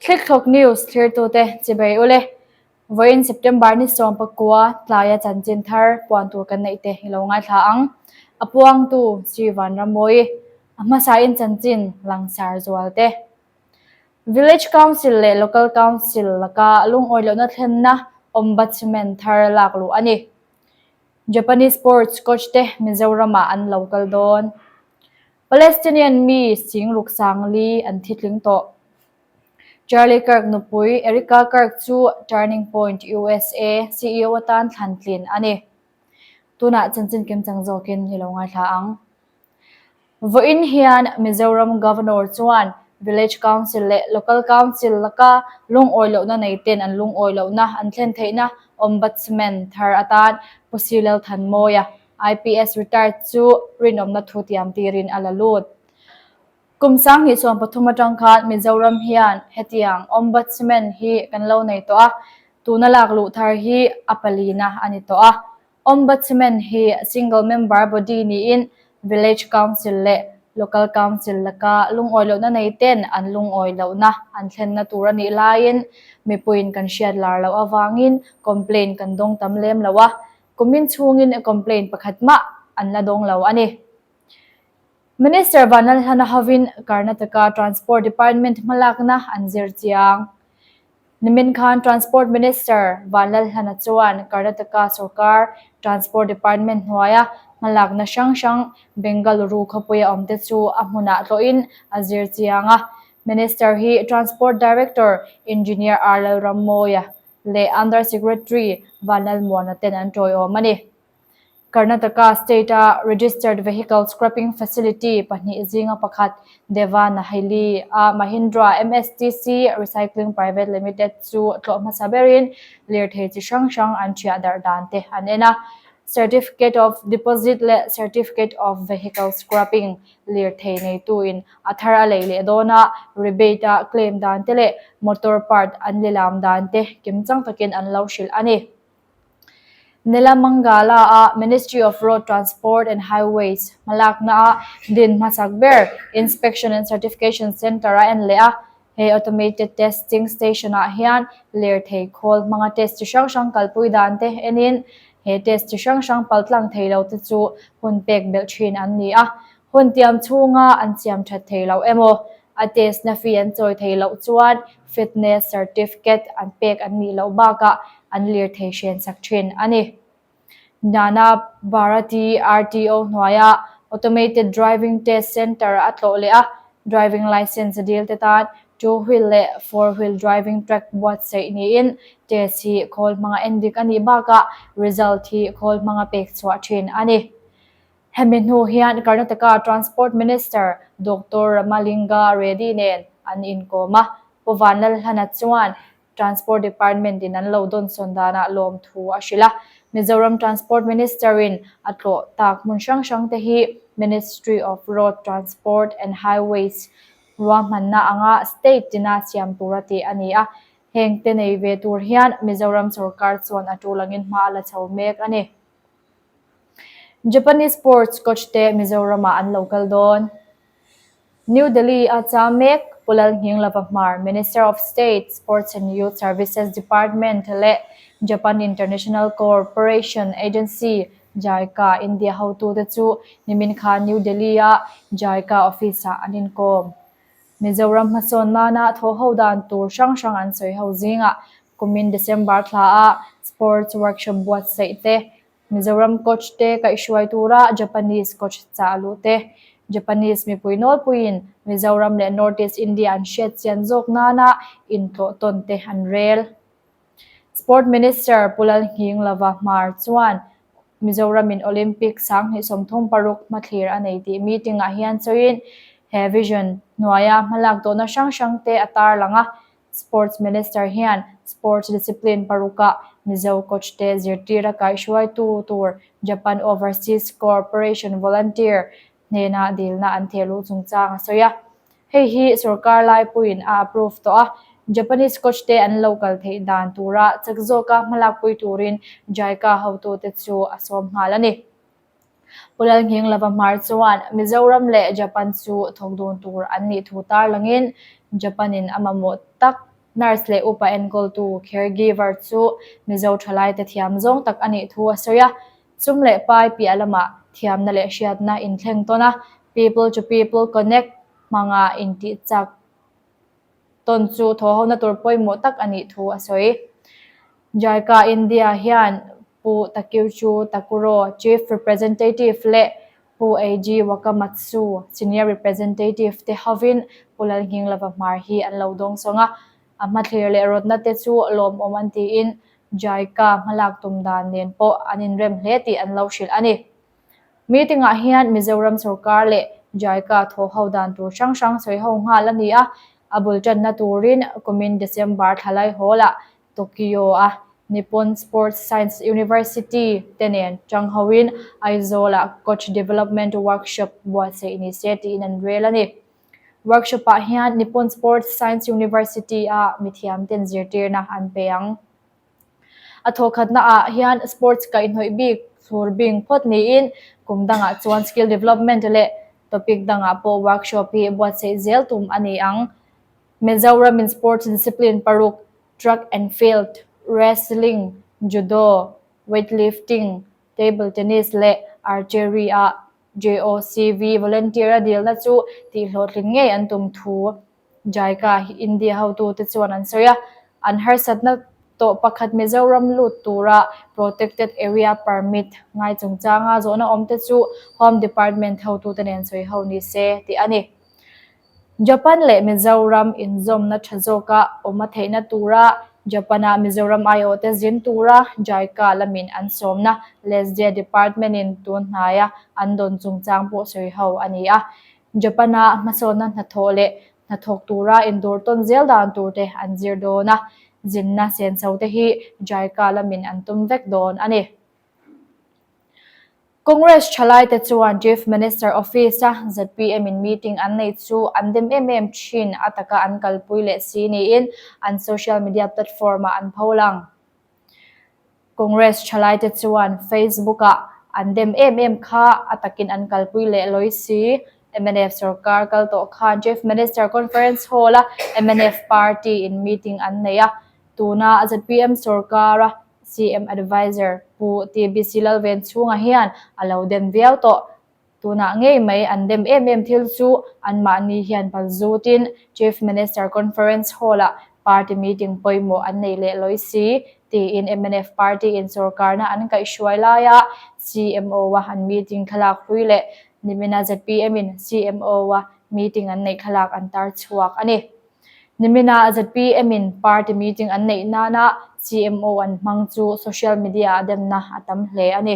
Thlikthlawk News thlirtute chibei ule. Vawiin September ni 19 tlaia chanchin thar puan tur kan neih te i lo ngaithla ang. A puangtu Sri Vanrammawi, a hmasain chanchin langsar zual te. Village Council leh Local Council laka lungawi lohna thlenna Ombudsman thar lak luh a ni. Japanese Sports coach te Mizoramah an lo kal dawn. Palestinian mi sing ruk sang li an thi tling tawh. Charlie Kirk nupui Erika Kirk chu Turning Point USA CEO atan thlan tlin a ni. Tunah chanchin kimchang zawkin i lo ngaithla ang. Vawiin hian Mizoram Governor chuan Village Council leh Local Council laka lungawi lohna neiten an lungawi lohna an thlen theihna Ombudsman thar atan Pu Sir Lalthanmawia, IPS retired chu rinawmna thu tiam tirin a la lut. Kum 2013 atang khan Mizoram hian hetiang Ombudsman hi kan lo nei tawh a, tuna lak luh thar hi a palina a ni tawh a. Ombudsman hi single member body niin Village Council leh Local Council laka lungawi lohna nei ten an lungawi lohna an thlenna tur a nih laiin mipuiin kan hriat lar loh avangin complaint kan dawng tam lem lo a, kumin chhungin complaint pakhat mah an la dawng lo a ni. Minister Vanlalhlana hovin Karnataka Transport Department hmalakna an zir chiang. Nimin khan Transport Minister Vanlalhlana chuan Karnataka sorkar Transport Department hnuaia hmalakna hrang hrang Bengaluru khawpuia awmte chu a hmunah tlawhin a zir chiang a. Minister hi Transport Director Engineer R Lalrammawia leh Under Secretary Vanlalmuana ten an tawiawm a ni. Karnataka State-a Registered Vehicle Scrapping Facility pahnih zinga pakhat Devanahalli-a Mahindra MSTC Recycling Private Limited chu tlawh hmasa berin lirthei chi hrang hrang an ṭhiah darh dan te an en a. Certificate of Deposit leh Certificate of Vehicle Scrapping lirthei neituin a thar a lei leh dawn a, rebate-a claim dan te leh motor part an lilam dan te kimchang takin an lo hrilh a ni. Nelamangala-a Ministry of Road Transport and Highways hmalakna-a din hmasak ber Inspection and Certification Centre a en leh a, he automated testing station-ah hian lirthei khawl hmanga test chi hrang hrang kalpui dan te enin he test chi hrang hrang paltlang thei lo te chu hun pek belh thin an ni a, Hun tiam chhunga an siam that thei loh emaw, a test na fee an chawi thei loh chuan fitness certificate an pek an nih loh bakah an lirthei hren sak thin a ni. Jnana Bharati RTO hnuaia Automated Driving Test Centre a tlawh leh a, driving licence a dil te tan two-wheel leh four-wheel driving track buatsaih niin test hi khawl hmanga endik a nih bakah result hi khawl hmanga pek chhuah thin a ni. Hemi hnu hian Karnataka Transport Minister Doctor Ramalinga Reddy nen an inkawm a, Pu Vanlalhlana chuan Transport Department in an lo dawnsawn danah lawmthu a hrilh a. Mizoram Transport Minister in a tlawh tak hmun hrang hrang te hi Ministry of Road Transport and Highways ruahmanna anga state tina siam tura tih a ni a, heng te nei ve tur hian Mizoram sorkar chuan a tul angin hma a la chho mek a ni. Japanese sports coach te Mizoramah an lo kal dawn. New Delhi a cham mek Pu Lalnghinglava Hmar, Minister of State, Sports and Youth Services Department leh Japan International Cooperation Agency, JICA, India hotute chu nimin khan New Delhi-a JICA office-ah an inkawm. Mizoram hmasawn nana thawhho dan tur hrang hrang an sawi ho zingah kumin December thlaah Sports Workshop buatsaih te, Mizoram coach te kaihhruai tura Japanese coach chah luh te, Japanese mipui nawlpuiin Mizoram leh North East India an hriat chian zawk nana intlawh tawn te an rel. Sport Minister Pu Lalnghinglava Hmar chuan Mizoramin Olympic 2036 hmathlir a nei tih meeting-ah hian sawiin he vision hnuaia hmalak tawhna hrang hrang te a tarlang a, Sports Minister hian sports discipline parukah Mizo coach te zirtira kaihhruaitu tur Japan Overseas Cooperation Volunteer hnena dilna an theh luh chungchang a sawi a. Hei hi sorkar laipuiin a approve tawh a, Japanese coach te an lo kal theih dan tura chak zawka hmalakpui turin JICA hotute chu a sawm nghal a ni. Pu Lalnghinglava Hmar chuan Mizoram leh Japan chu thawk dun tur an nih thu tarlangin Japan-in a mamawh tak. Nurse leh upa enkawltu, caregiver, chu Mizo thalaite thiam zawng tak a nih thu a sawi a. Sum leh pai piah lamah thiamna leh hriatna inthleng tawn a, people to people connect hmanga intih chak tawn chu thawhhona tur pawimawh tak a nih thu a sawi. JICA India hian Pu Takiuchu Takuro, Chief Representative leh Pu Eiji Wakamatsu, Senior Representative te hovin Pu Lalnghinglova Hmar hi an lo dawngsawng a. A hmathlir leh rawtna te chu lawmawm an tiin JICA hmalak tum dan nen pawh an inrem hle tih an lo hrilh a ni. Meeting-ah hian Mizoram sorkar leh JICA thawhho dan tur hrang hrang sawiho nghal a ni a, a bul tanna turin kumin December thlalai hall-ah Tokyo-a Nippon Sports Science University te nen tanghoin Aizawl-ah Coach Development Workshop buatsaih ni se tiin an rel a ni. Workshop-ah hian Nippon Sports Science University-a mithiamten zirtirna an pe ang. A thawhkhatna ah hian sports kaihhnawih bik thlur bing phawt niin kum dangah chuan skill development leh topic dangah pawh workshop hi buatsaih zel tum a ni ang. Mizoramin sports discipline paruk, track and field, wrestling, judo, weightlifting, table tennis leh archery ah JOCV volunteer a dilna chu tihhlawhtlin ngei an tum thu JICA India hotute chuan an sawi a. An harsatna tawh pakhat Mizoram lut tura Protected Area Permit ngai chungchanga zawhna awmte chu Home Department hotute nen sawi ho ni se tih a ni. Japan leh Mizoram inzawmna tha zawka awm a theihna tura Japan-a Mizoram aiawhte zin tura JICA lamin an sawmna LESDE Department-in tun hnaia an dawn chungchang pawh sawi ho a ni a. Japan-a hmasawnna hnathawh leh hnathawk tura indawr tawn zel dan turte an zir dawn a, zinna senso te hi JICA lamin an tum vek dawn a ni. Congress thalaite chuan Chief Minister Office-a ZPM-in meeting an nei chu an dem em em thin a taka an kalpui leh si niin an social media platform-ah an pholang. Congress thalaite chuan Facebook-ah an dem em em kha a takin an kalpui leh lawi si. Mnf sorkar kal tawh khan Chief Minister Conference Hall-a mnf party-in meeting an nei a, tuna ZPM sorkara CM Adviser Pu TBC Lalvenchhunga hian a lo dem viau tawh. Tunah ngei mai an dem em em thil chu anmahni hian palzutin Chief Minister Conference Hall-ah party meeting pawimawh an nei leh lawi si, tiin mnf party-in sorkarna an kaihhruai laia CMO-a an meeting thlalak hlui leh nimina ZPM-in CMO-a meeting an neih thlalak an tar chhuak a ni. Nimina ZPM-in party meeting an neih nana CMO an hmang chu social media-ah demna a tam hle a ni.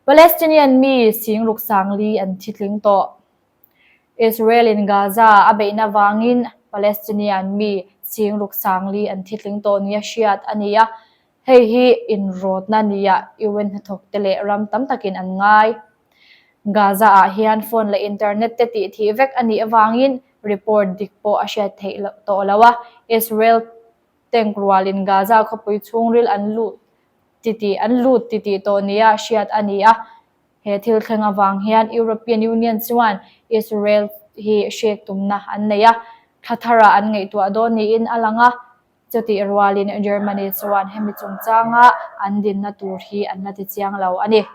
Palestinian mi singruk sangli an thi tling tawh. Israel-in Gaza a beihna vangin Palestinian mi singruk sangli an thi tling tawh nia hriat a ni a, Hei hi inrawtna nia UN hnathawkte leh ram tam takin an ngai. Gaza-ah hian phone leh internet te tih thih vek a nih avangin report dik pawh a hriat theih tawh lo a, Israel tank rualin Gaza khawpui chhungril an lut titih an lut titih tawh nia hriat a ni a. He thil thleng avang hian European Union chuan Israel hi hrek tumna an nei a, thla tharah an ngaihtuah dawn niin a lang a. Chutih rualin Germany chuan hemi chungchanga an dinna tur hi an la ti chiang lo a ni.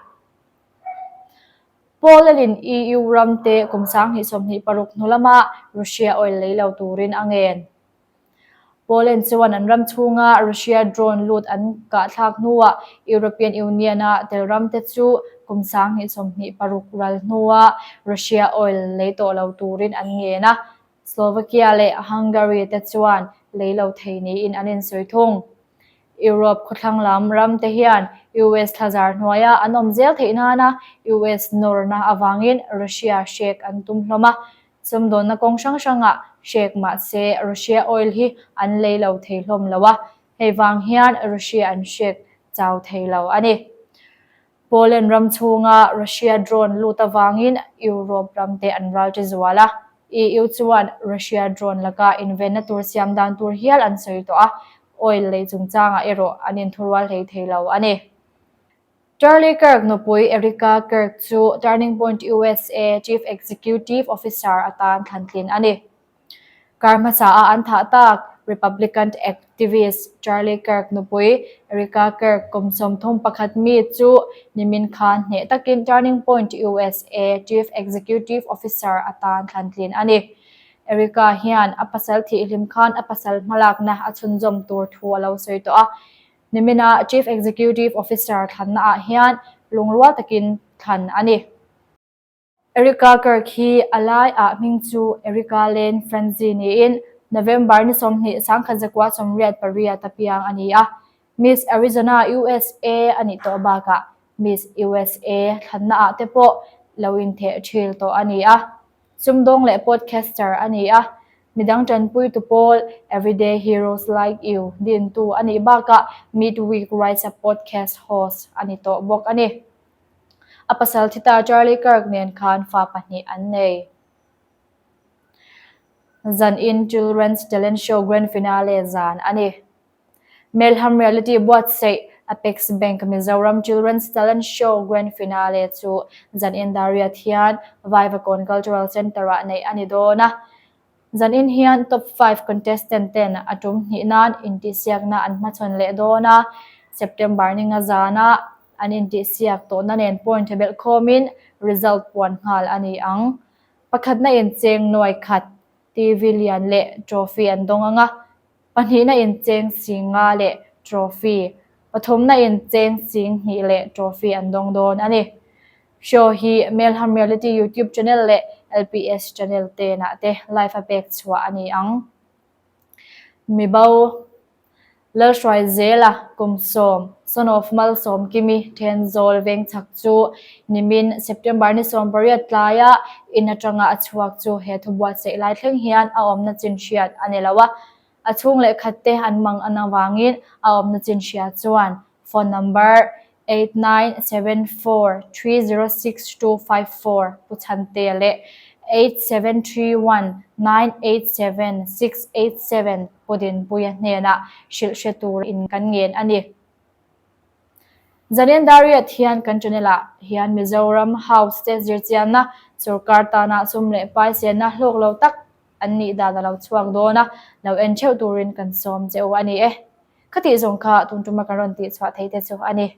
Poland-in EU ramte kum 2026 hnu lama Russia oil lei lo turin a ngen. Poland chuan an ram chhunga Russia drone lut an kahthlak hnuah European Union-a tel ramte chu kum 2026 ral hnua Russia oil lei tawh lo turin an ngen a. Slovakia leh Hungary te chuan lei lo thei niin an insawi thung. Europe khawthlang lam ram te hian US thlazar hnuaia an awm zel theih nana US nawrna avangin Russia hrek an tum hlawm a, sumdawnna kawng hrang hrangah hrek mah se Russia oil hi an lei lo thei hlawm lo a, hei vang hian Russia an hrek chau thei lo a ni. Poland ram chhunga Russia drone lut avangin Europe ramte an ral ṭi zual a, EU chuan Russia drone laka invenna tur siam dan tur hial an sawi tawh a, oil lei chungchangah erawh an inthurual hlei thei lo a ni. Charlie Kirk nupui Erika Kirk chu Turning Point USA Chief Executive Officer atan thlantlin a ni. Kar hmasa a an thah tak. Republican activist Charlie Kirk nupui Erika Kirk kum 31 mi chu nimin khan hneh takin Turning Point USA Chief Executive Officer atan thlantlin a ni. Erika hian a pasal thihhlim khan a pasal hmalakna a chhunzawm tur thu a lo sawi tawh a. Nimina Chief Executive Officer thlanna ah hian lungrual takin thlan a ni. Erika Kirk hi a lai ah hming chu Erika Lane Franzi niin November ni 20 1988 a piang a ni a. Miss Arizona USA a nih tawh bakah Miss USA thlanna ah te pawh lo intheh thil tawh a ni a. Sumdawng leh podcaster a ni a, midang tanpuitu pawl Everyday Heroes Like You dintu a nih bakah Midweek Rise Up podcast host a ni tawh bawk a ni. A pasal thita Charlie Kirk nen khan fa pahnih an nei. Zanin Children's Talent Show Grand Finale zan a ni. Melham Reality buatsaih Apex Bank Mizoram Children's Talent Show Grand Finale chu zanin Dariat hian Vaivakawn Cultural Centre-ah neih a ni dawn a. Zanin hian Top 5 contestant ten a tum hnih nan intihsiakna an hmachhawn leh dawn a, September ninga zana an intihsiak tawhna nen point belh khawmin result puan nghal a ni ang. Pakhatna incheng nuai khat TV lian leh trophy an dawng ang a. Pahnihna incheng sing nga leh trophy, pathumna incheng sing hnih leh trophy an dawng dawn a ni. Show hi Melham Reality YouTube channel leh LPS channel tenah te live a pek chhuah a ni ang. Mibo Lalhruaizela kum sawm, son of Malsawmkimi Thenzawl Vengchhak chu nimin September ni 18 tlaia in atanga a chhuak chu he thu buatsaih lai thleng hian a awmna chin hriat a ni lo a. A chhung leh khat te an mang an avangin a awmna chin hria chuan phone number 8974306254 Pu Chhante leh 8731987687 Pu Dinpuia hnenah hrilh hre turin kan ngen a ni. Zanin Dariat hian kan channel ah hian Mizoram House te zirchianna sorkar tana sum leh pai senna hlawk lo tak an nih dan a lo chhuak dawn a, lo en theuh turin kan sawm che u a ni e. Khatih zawng kha tun tuma kan rawn tih chhuah theih te chu a ni.